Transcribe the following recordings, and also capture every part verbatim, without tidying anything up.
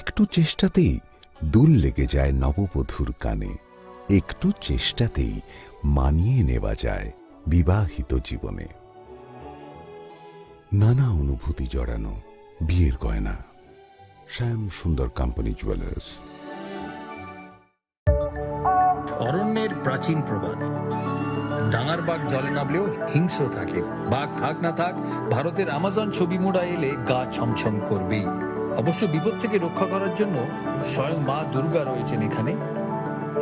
একটু চেষ্টাতেই দুল লেগে যায় নববধূর কানে, একটু চেষ্টাতেই মানিয়ে নেওয়া যায় বিবাহিত জীবনে। নানা অনুভূতি জড়ানো বিয়ের গয়না। শ্যাম সুন্দর কোম্পানি জুয়েলার্স। অরণ্যের প্রাচীন প্রবাদ, ডাঙার বাঘ জলে নামলেও হিংস্র থাকে। বাঘ থাক না থাক, ভারতের আমাজন ছবি মুড়া এলে গা ছমছম করবেই। অবশ্য বিপদ থেকে রক্ষা করার জন্য স্বয়ং মা দুর্গা রয়েছেন এখানে।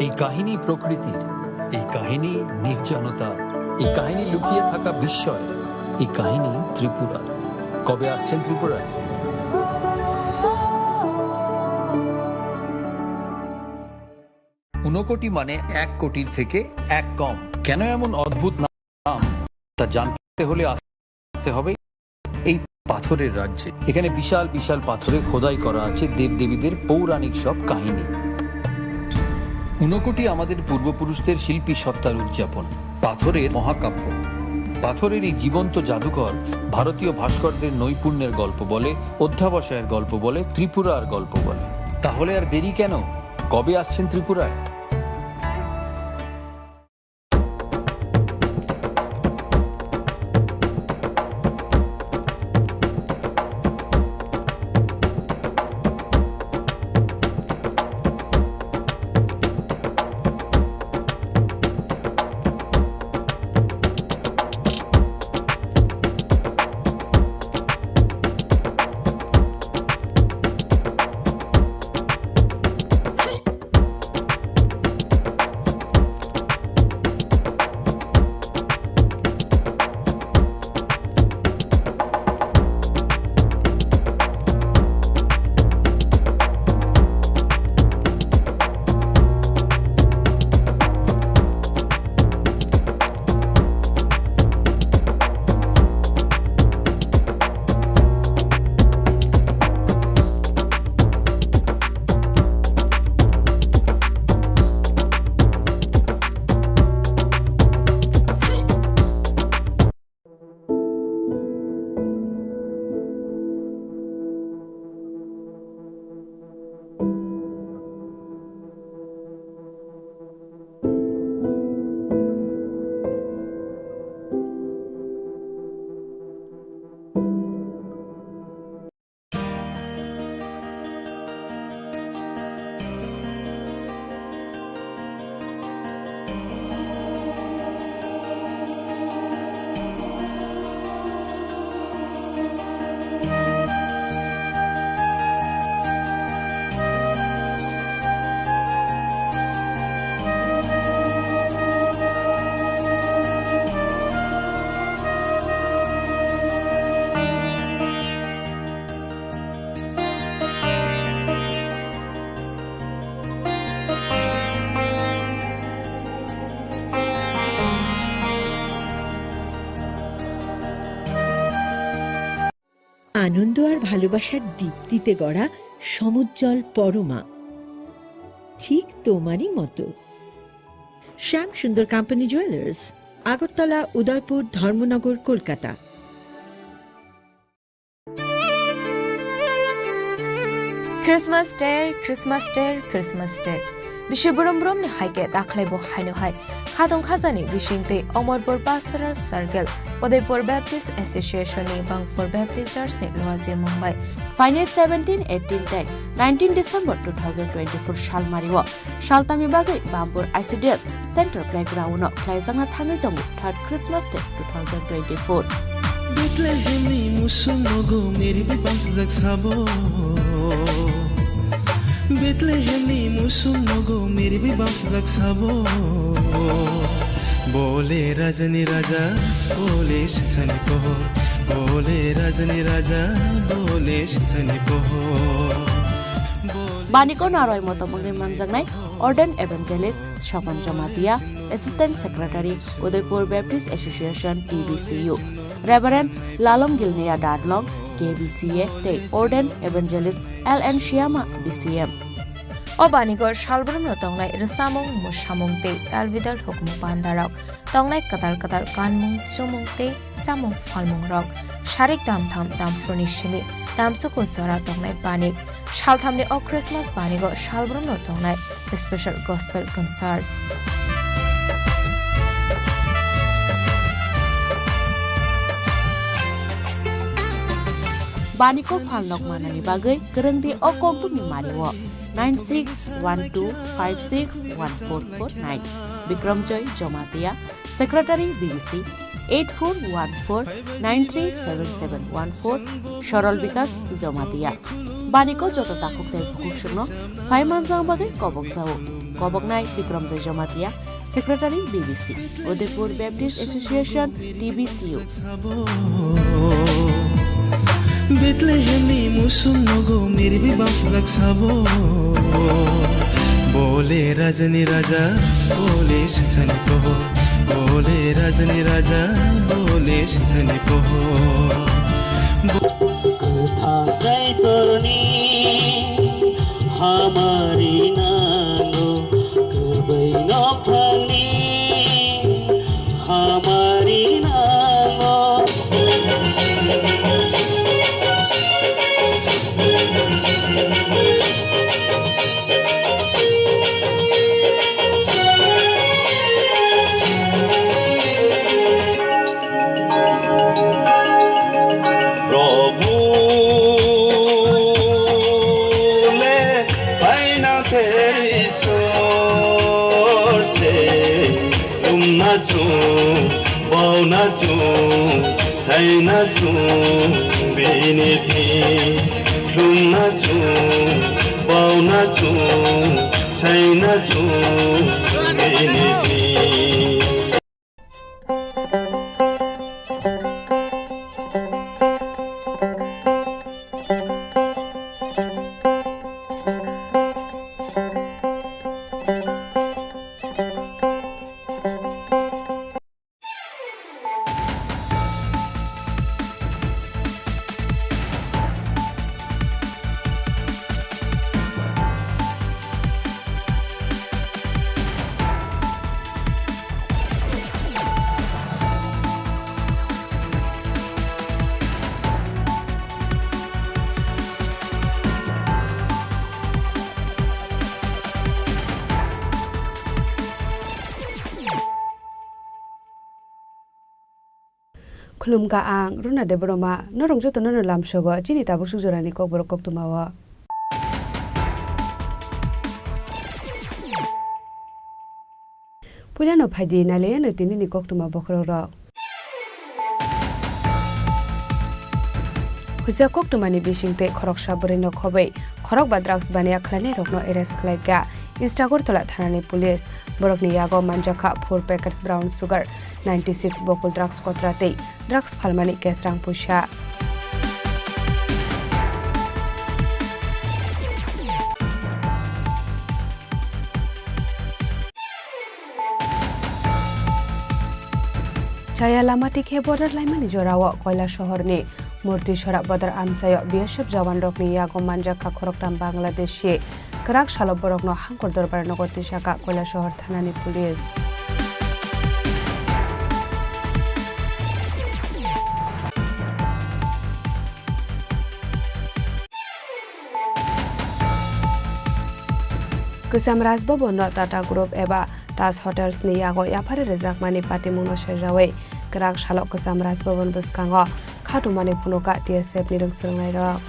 এই কাহিনী প্রকৃতির, এই কাহিনী নির্জনতা, এই কাহিনী লুকিয়ে থাকা বিস্ময়, এই কাহিনী ত্রিপুরার। কবে আসছেন ত্রিপুরায়? ঊনকোটি মানে এক কোটির থেকে এক কম। কেন এমন অদ্ভুত নাম, তা জানতে হলে আসতে হবে এই পাথরের রাজ্যে। এখানে বিশাল বিশাল পাথরে খোদাই করা আছে দেবদেবীদের পৌরাণিক সব কাহিনী। ঊনকোটি আমাদের পূর্বপুরুষদের শিল্পী সত্তার উদযাপন, পাথরের মহাকাব্য। পাথরের এই জীবন্ত জাদুঘর ভারতীয় ভাস্করদের নৈপুণ্যের গল্প বলে, অধ্যাবসায়ের গল্প বলে, ত্রিপুরার গল্প বলে। তাহলে আর দেরি কেন? কবে আসছেন ত্রিপুরায়? আনন্দ আর ভালোবাসার দীপ্তিতে গড়া সমুজ্জ্বল পরমা, ঠিক তোমারই মতো। শ্যাম সুন্দর কোম্পানি জুয়েলার্স, আগরতলা, উদয়পুর, ধর্মনগর, Kolkata. Christmas Day, Christmas Day, Christmas Day. Bisi brum brum ni hai khe dakhwlai bo haino hai. Khatong khajani bising tei Omorpur Pastoral Circle, Udaipur Baptist Association ni Bangpur Baptist Church ni luaji mung bai. Phainai seventeen, eighteen tei nineteen December two thousand twenty-four salmari o Saltangni bagwi Bampur I C D S Center Playground-o khlaijakna thangwi tongo third Christmas Day two thousand twenty-four. Bethlehemni musuk nogo meri bai bamsajak sabo. Bethlehemni musuk nogo meri bai bamsajak sabo. Bole rajani raja, bole singsani pohor. Bole rajani raja, bole singsani pohor. Bole Baniko naroi motom wngwi manjaknai Ordained Evangelist Swapan Jamatia, Assistant Secretary, Udaipur Baptist Association, T B C U, Reverend Lalom Gilneya Dadlong, K B C A, tei Ordained Evangelist L N Shyama, B C M. O banigor salbrumno tongnai rwchapmung, mwsamung tei talbidal hukumu pandarok, tongnai kwtal kwtal kanmung, chumung tei chamung phalmungrok, sarik tamtham tamphurni simi tamsukun jora tongnai banik, Salthamni o Christmas banigo salbrumno tongnai special gospel concert. Baniko phalnok manani bagwi kwrwngdi o kokdumni mario nine six one two five six one four four nine. Bikramjoy Jamatia, Secretary B B C, eight four one four nine three seven seven one four, Sorol Bikas Jamatia. Baniko joto takhuk tei bukhuk songno phai manjak bagwi kobok jao. Koboknai Bikramjoy Jamatia, Secretary B B C, Udaipur Baptist Association, T B C U. Bethlehemni musuk nogo mirbi bamsajak sabo. Bole rajani raja, bole singsani proho. Bole rajani raja, bole singsani proho. Kwthang Kaitorni hamari nango, kwbai nophangni hamari nango. Prabhu le paina te Isor se lumna chung, bauna chung, saina chung, bini thi lumna chung, bauna chung, saina chung, bini thi. Khulumkha ang Runa Debbarma, norok jotono no lamsogo chini tabuk suk jorani kokborok koktwma o. Puilano phaidi nailaiano tinini koktwma bokhorok rok. Huijak koktwmani bisingtwi khoroksa bwrwino khobwi khorokba drugs baniya khlainairokno arrest khlaikha East Agartala thanani police. Borokni yago manjakha four packets brown sugar, ninety six bokol drugs kotra tei drugs phalmani cash rang puisa. Chaya lama tikhe border laimani jorao Koilasohorni Murtisora border amchaio B S F jawanrokni yago manjakha khoroktham Bangladeshi. Kwrak salo borokno Hangkor Dorbar nogo tisakha Koilasohor thanani police. Kwcham Raj Bhavan no Tata Group eba Taj Hotels ni yago yaphari rwjakmani patimungno sejawi kwrak salo Kwcham Raj Bhavan bwskango khatumani phunukha T S F ni rwngswrwngnairok.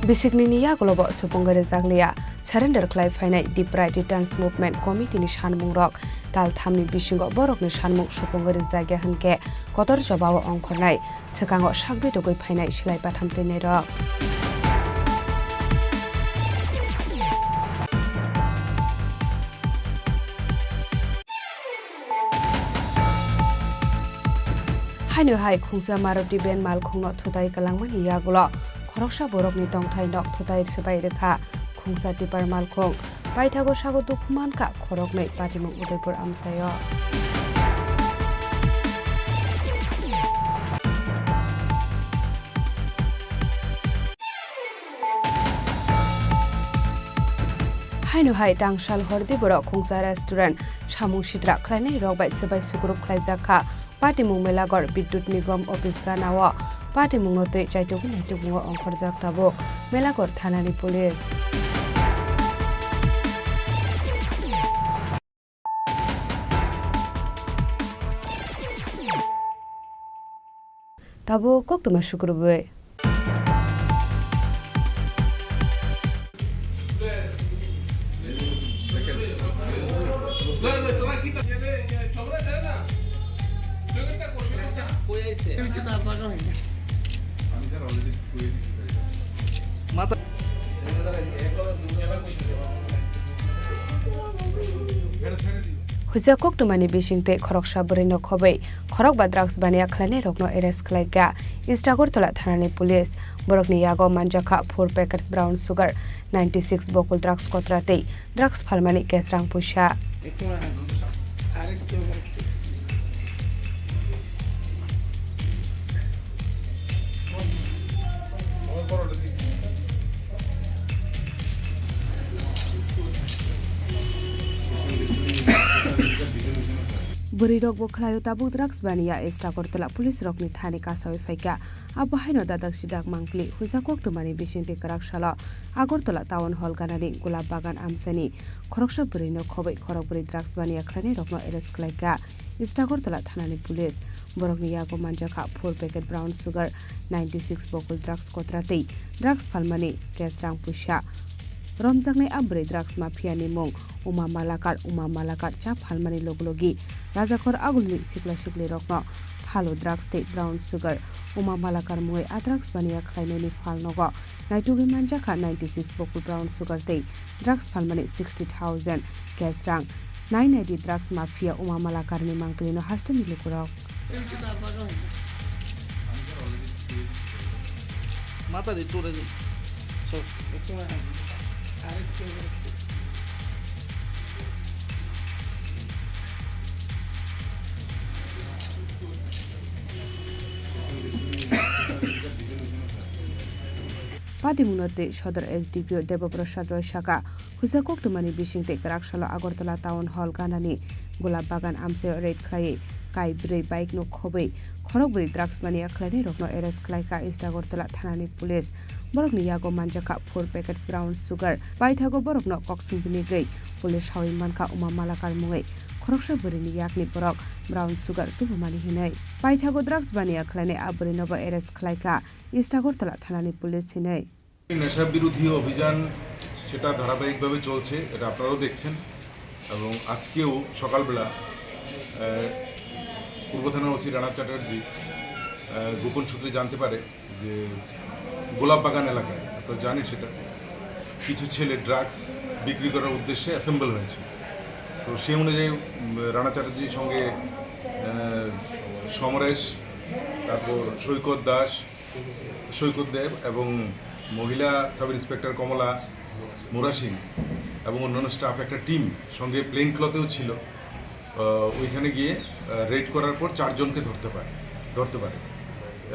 Bisiknini yagulobo supungwi rwjakliya. Surrender khlai phainai The Pride Returns Movement Committee ni sanmungrok. Tal thamni bisingo borokni sanmung supungwi rwjakya hwnkhe kotor jobao ongkhornai. Swkango sak betogwi phainai silai batham twinairok. Haino hai khungsa Maruti van malkhungno thutai kwlangmani yagulo khoroksa borokni tongthai nok thutai swbai rwkha. Khungsa tipper malkhung paithago sago dukhu mankha khoroknwi patimung Udaipur amchaio. Haino hai tangsal hordi borok Khungsa restaurant samung sitra khlainai rok bai swbai sukurup khlaijak kha. Patimung Melagor Bidyut Nigom office gana o patimung no twi chaitugwi naitukmung o ongkhorjak tabuk Melagor thana ni police. Tabuk koktwma sukurubwi. Huija koktwmani bisingtwi khoroksa bwrwino khobwi khorokba drugs baniya khlainairokno arrest khlaikha East Agartala thanani police. Borokni yago manjakha four packets brown sugar, ninety six bokol drugs kotra tei drugs phalmani cash rang puisa. Bwrwirokbo khlaio tabuk drugs baniya East Agartala police rokni thani kasawi phaikha. Abo haino dadak sidak mangpili huisa koktwmani bisingtwi kwrak salo Agartala Town Hall ganani Gulab Bagan amchaini khoroksa bwrwino khobwi khorokbrwi drugs baniya khlainairokno arrest khlaikha East Agartala thanani police. Borokni yago manjakha four packet brown sugar, ninety six bokol drugs kotra tei drugs phalmani cash rang puisa. Romjaknai a bwrwi drugs mafia ni mung Uma Malakar. Uma Malakar cha phalmani logi logi Rajakhor agulni sikla sikli rokno phalo drugs tei brown sugar. Uma Malakar mungwi a drugs baniya khlainaini phal nogo naitugwi manjakha ninety six bokol brown sugar tei drugs phalmani sixty thousand cash rang. Nai naidi drugs mafia Uma Malakarni mangpilino hasteni lukurok. Mata di tura di. So. Patimungno tei Sodor S D P O Debo Prasad Roy saka, huisa koktwmani bisingtwi kwrak salo Agartala Town Hall ganani Gulab Bagan amchaio raid khlaiwi kai bwrwi bike no khobwi khorokbrwi drugs mania khlainairokno arrest khlaikha East Agartala thanani police. Borokni yago manjakha four packets brown sugar. Paithago borokno kokswng binigwi police sawi mankha Uma Malakar mungwi khoroksa bwrwini yakni borok brown sugar tubumani hinwi. Paithago drugs baniya khlainai a bwrwinobo arrest khlaikha East Agartala thanani police hinwi. নেশা বিরোধী অভিযান সেটা ধারাবাহিকভাবে চলছে, এটা আপনারাও দেখছেন। এবং আজকেও সকালবেলা, আহ, পূর্ব থানার ওসি রানা চ্যাটার্জি, আহ, গোপন সূত্রে জানতে পারে যে গোলাপ বাগান এলাকায়, আপনারা জানেন সেটা, কিছু ছেলে ড্রাগস বিক্রি করার উদ্দেশ্যে অ্যাসেম্বল হয়েছে। তো সেই অনুযায়ী, উম, রানা চ্যাটার্জির সঙ্গে, আহ, সমরেশ, তারপর সৈকত দাস, সৈকত দেব এবং মহিলা সাব ইন্সপেক্টর কমলা মুরা সিং এবং অন্যান্য স্টাফ একটা টিম সঙ্গে প্লেন ক্লথেও ছিল। আহ, ওইখানে গিয়ে, আহ, রেড করার পর চারজনকে ধরতে পারে, ধরতে পারে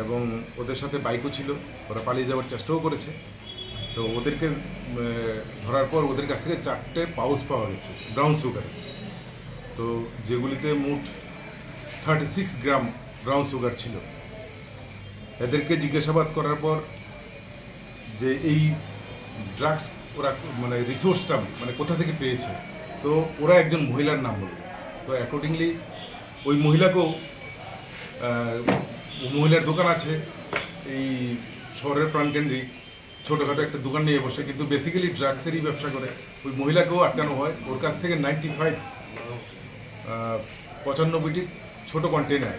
এবং ওদের সাথে বাইকও ছিল। ওরা পালিয়ে যাওয়ার চেষ্টাও করেছে। তো ওদেরকে, আহ, ধরার পর ওদের কাছ থেকে চারটে পাউচ পাওয়া গেছে ব্রাউন সুগার। তো যেগুলিতে মোট thirty six gram brown sugar ছিল। এদেরকে জিজ্ঞাসাবাদ করার পর যে এই ড্রাগস ওরা মানে রিসোর্সটা মানে কোথা থেকে পেয়েছে, তো ওরা একজন মহিলার নাম বলল। তো অ্যাকর্ডিংলি ওই মহিলাকেও, আহ, ও মহিলার দোকান আছে এই শহরের প্রাণকেন্দ্রিক ছোটোখাটো একটা দোকান নিয়ে বসে, কিন্তু বেসিক্যালি ড্রাগসেরই ব্যবসা করে। ওই মহিলাকেও আটকানো হয়, ওর কাছ থেকে নাইনটি ফাইভ, আহ, পঁচানব্বইটি ছোটো কন্টেনার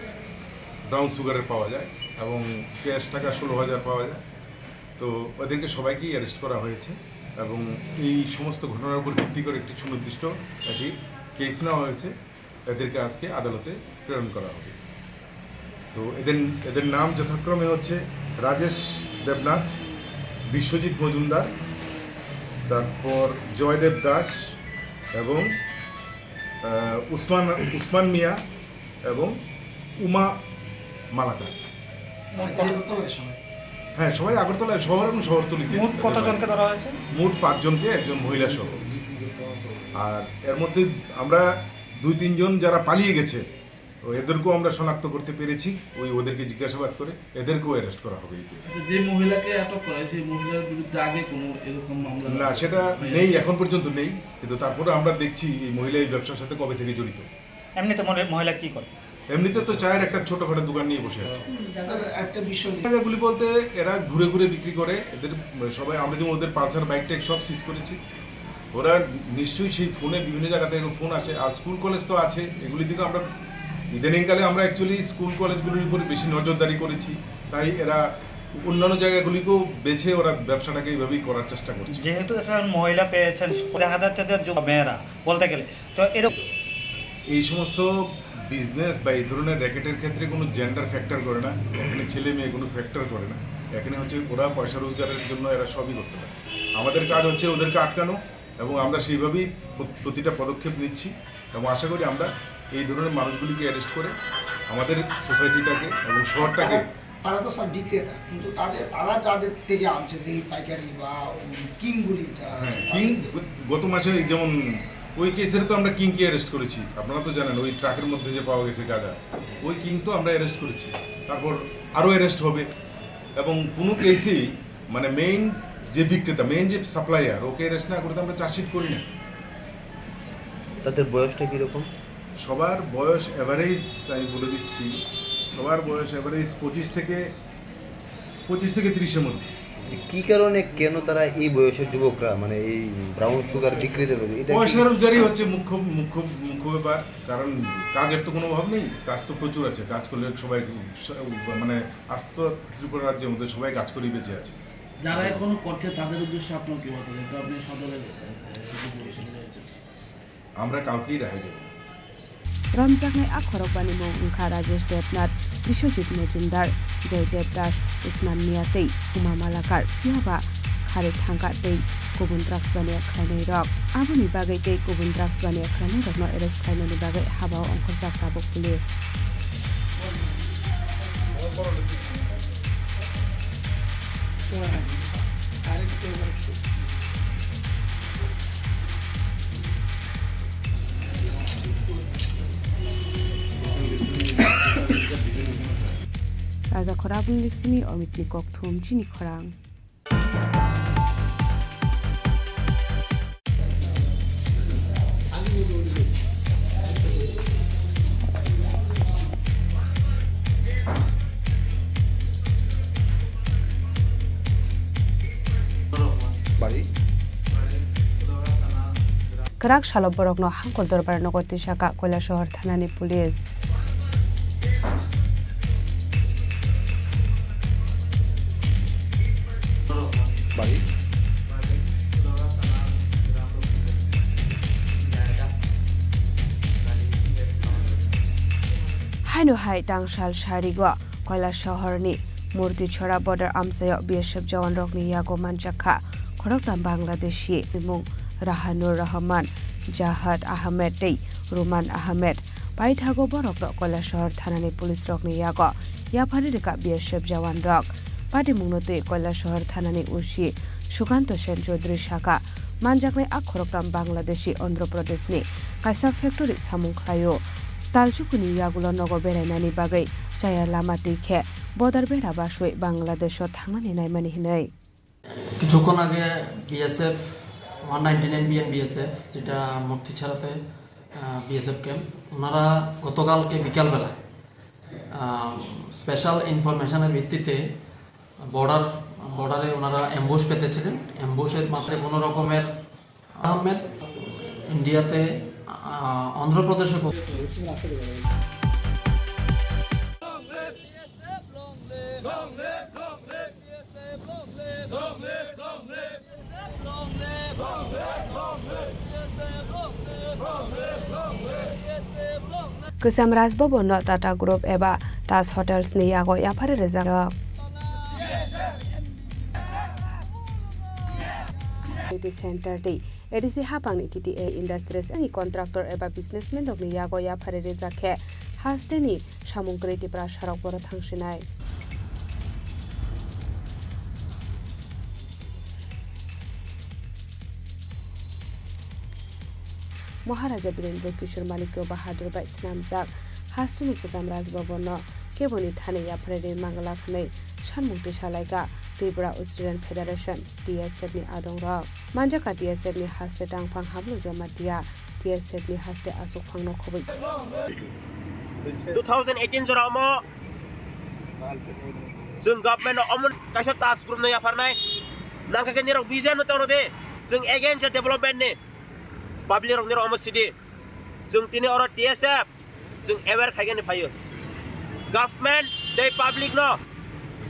ব্রাউন সুগারের পাওয়া যায় এবং ক্যাশ টাকা ষোলো হাজার পাওয়া যায়। তো ওদেরকে সবাইকেই অ্যারেস্ট করা হয়েছে এবং এই সমস্ত ঘটনার উপর ভিত্তি করে একটি সুনির্দিষ্ট একটি কেস নেওয়া হয়েছে। এদেরকে আজকে আদালতে প্রেরণ করা হবে। তো এদের, এদের নাম যথাক্রমে হচ্ছে রাজেশ দেবনাথ, বিশ্বজিৎ মজুমদার, তারপর জয়দেব দাস এবং, আহ, উসমান, উসমান মিয়া এবং উমা মালাকার। মোট কত লোক সবাই? হ্যাঁ, সবাই আগরতলা শহর এবং শহরতলিতে। মোট কতজনকে ধরা হয়েছে? মোট পাঁচজনকে, একজন মহিলা সহ। আর এর মধ্যে আমরা দুই তিনজন যারা পালিয়ে গেছে, তো এদেরকেও আমরা শনাক্ত করতে পেরেছি, ওই ওদেরকে জিজ্ঞাসাবাদ করে এদেরকেও অ্যারেস্ট করা হবে এই কেসে। আচ্ছা, যে মহিলাকে আটক করা হয়েছে, এই মহিলার বিরুদ্ধে আগে কোনো এরকম মামলা না, সেটা হয়নি? নেই, এখন পর্যন্ত নেই, কিন্তু তারপরে আমরা দেখছি এই মহিলা এই ব্যবসার সাথে কবে থেকে জড়িত। এমনিতে মনে-, মহিলা কি করে? এমনিতে তো চায়ের একটা ছোটখাটো দোকান নিয়ে বসে আছে। স্যার, একটা বিষয়। জায়গাগুলি বলতে এরা ঘুরে ঘুরে বিক্রি করে, এদের সবাই, আমরা যেমন ওদের পালসার বাইকটা সব সিজ করেছি, ওরা নিশ্চয়ই সেই ফোনে বিভিন্ন জায়গা থেকে ফোন আসে। আর স্কুল কলেজ তো আছে, এগুলির দিকে আমরা ইদানিংকালে আমরা অ্যাকচুয়ালি স্কুল কলেজগুলির উপরে বেশি নজরদারি করেছি, তাই এরা অন্যান্য জায়গাগুলিকেও বেছে ওরা ব্যবসাটাকে এইভাবেই করার চেষ্টা করছে। যেহেতু এখানে মহিলা পেয়েছেন, দেখা যাচ্ছে যে যুব মেয়েরা বলতে গেলে, তো এরকম এই সমস্ত বিজনেস বা এই ধরনের র্যাকেটের ক্ষেত্রে কোনো জেন্ডার ফ্যাক্টর করে না, এখানে ছেলে মেয়ে কোনো ফ্যাক্টর করে না। এখানে হচ্ছে ওরা পয়সা রোজগারের জন্য এরা সবই করতে পারে। আমাদের কাজ হচ্ছে ওদেরকে আটকানো, এবং আমরা সেইভাবেই প্র-, প্রতিটা পদক্ষেপ নিচ্ছি এবং আশা করি আমরা এই ধরনের মানুষগুলিকে অ্যারেস্ট করে আমাদের সোসাইটিটাকে এবং শহরটাকে তারা, তারা তো স্যার বিক্রেতা, কিন্তু তাদের, তারা যাদের থেকে আনছে, যে এই পাইকারি বা, উম, কিংগুলি যারা হ্যাঁ, আছে, কিং তাদেরকে গ-, গত মাসে এই যেমন ওই কেসের তো আমরা কিংকে অ্যারেস্ট করেছি, আপনারা তো জানেন, ওই ট্রাকের মধ্যে যে পাওয়া গেছে গাঁজা, ওই কিং তো আমরা অ্যারেস্ট করেছি। তারপর আরও অ্যারেস্ট হবে এবং কোনো কেসেই মানে মেইন যে বিক্রেতা, মেইন যে সাপ্লায়ার, ওকে অ্যারেস্ট না করে তো আমরা চার্জশিট করি না। তাদের বয়সটা কীরকম? সবার বয়স অ্যাভারেজ আমি বলে দিচ্ছি, সবার বয়স অ্যাভারেজ পঁচিশ থেকে, পঁচিশ থেকে তিরিশের মধ্যে। যে কী কারণে, কেন তারা এই বয়সের যুবকরা মানে এই ব্রাউন সুগার বিক্রিতে রয়েছে, এটা কি? পয়সা রোজগারই হচ্ছে মুখ্য, মুখ্য, মুখ্য ব্যাপার। কারণ কাজের তো কোনো অভাব নেই, কাজ তো প্রচুর আছে, কাজ করলে সবাই স-, মানে আস্ত ত্রিপুরা রাজ্যের মধ্যে সবাই কাজ করেই বেঁচে আছে। যারা এখনো করছে তাদের উদ্দেশ্যে আপনার কি বলতে চান? তো আপনি সদরের, এ, এ, পরিষদে রয়েছেন। আমরা কাউকেই রেহাই দেব না। Romjaknai a khorokbani mung wngkha Rajesh Debnath, Biswajit Mojumdar, Joy Debdas, Usman Mia tei Uma Malakar, phiya ba kharwi thangkha tei kubun drugs baniya khlainairok. Aboni bagwi tei kubun drugs baniya khlainairokno arrest khlainani bagwi habao ongkhorjak tabuk police. Raja khorang bini simi Omitni kokthum chini khorang. Kwrak salo borokno Hangkol Dorbar nogo tisaka Koilashahar thanani police. Haino hai tangsal sarigo Koilashahar ni Murtichhora border amchaio B S F jawan rokni yago manjakha khoroktham Bangladeshi, mung Rahanur Rahman, Jahad Ahmed tei Ruman Ahmed. Paithago borokno Koilashahar thanani police rokni yago yaphari rwkha B S F jawan rok. Patimungno twi Koilashahar thanani O C Sukanto Sen Chaudhary sakha, manjaknai a khoroktham Bangladeshi Andhra Pradeshni kaisa factory samung khlaio. Talchukuni yagulo nogo berainani bagwi chaya lama twi khe bodar bera baswi Bangladesho thangnani naimani hinwi. কিছুক্ষণ আগে BSF, one ninety nine BM BSF, যেটা মূর্তিছড়াতে, আহ, BSF camp, ওনারা গতকালকে বিকালবেলা, আহ, স্পেশাল ইনফরমেশনের ভিত্তিতে বর্ডার, বর্ডারে ওনারা অ্যাম্বুশ পেতেছিলেন। অ্যাম্বুশের মাঝে কোনো রকমের আহমেদ ইন্ডিয়াতে, আহ, অন্ধ্রপ্রদেশে কো- Kwcham Raj Bhavan no Tata Group eba Taj Hotels ni yago yaphari rijak rok. City Center tei A D C hapangni T T A Industries ni contractor eba businessman rokni yago yaphari rijak khe hasteni samung kwrwi Tiprasa rok boro thangsinai. Maharaja Birendra Kishore Manikya Bahadur bai swnamjak hasteni kwcham Raj Bhavan no keboni thani yapharwi mangala hwnwi sanmung twi salaikha Tripura Student Federation, T S F ni adongrok. Manjakha T S F ni haste tangphang hablo Jamatia, T S F ni haste aswk phangno khobwi. Two thousand eighteen jora omo chwng government no omo kaisa task group no yapharnai. Nangkha khe nirok vision no tongro de, chwng against development ni public rok nirok omo sidi. Chwng tini oro T S F chwng aware khaigani phaio. Government tei public no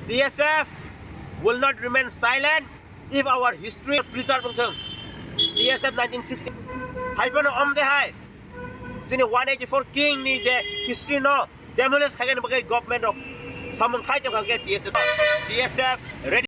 T S F will not remain silent if our history preserve wngthung. T S F nineteen sixty hai phano om de hai chini one eighty-four king ni je history no demolish khaigani bagwi government rok samung khai tongkha khe T S F, T S F ready.